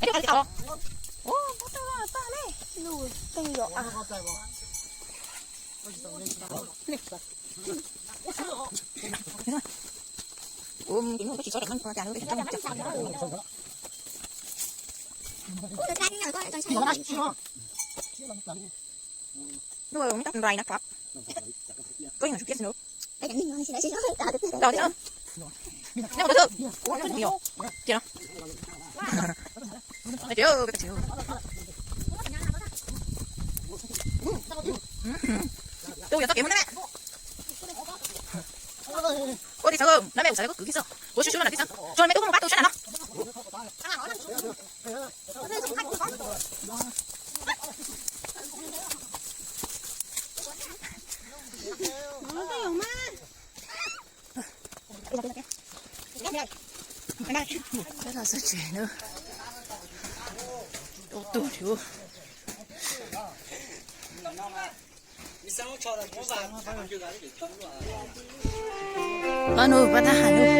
Ej, ua li cas os? Ua, muab tag tag ne. Nws tej yom a. Ua, tsis txhob rau no cas. Nws rais na phab. Koj yeej tsum kiab xwb. Tos thiab. Neb mus tus twg? Ua, neb mus tus yog. Cia no. Tus yog txoj kev muaj neb. Ua tib xav koj kwv kiag xwb. Ua sub sub no na tib xav. Tso me tub koj mus pab tus sab nram no. Peb los txog tsev na, ua tug thiab. Pab nus, pab tab has nus.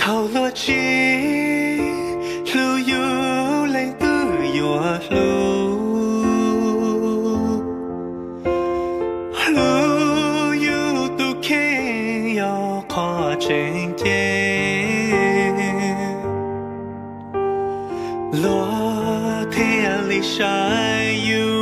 Thaum luag tsis hlub yus, leej twg yuav hlub? Hlub yus tus kheej yog qhov tseem ceeb, luag thiaj li saib yus.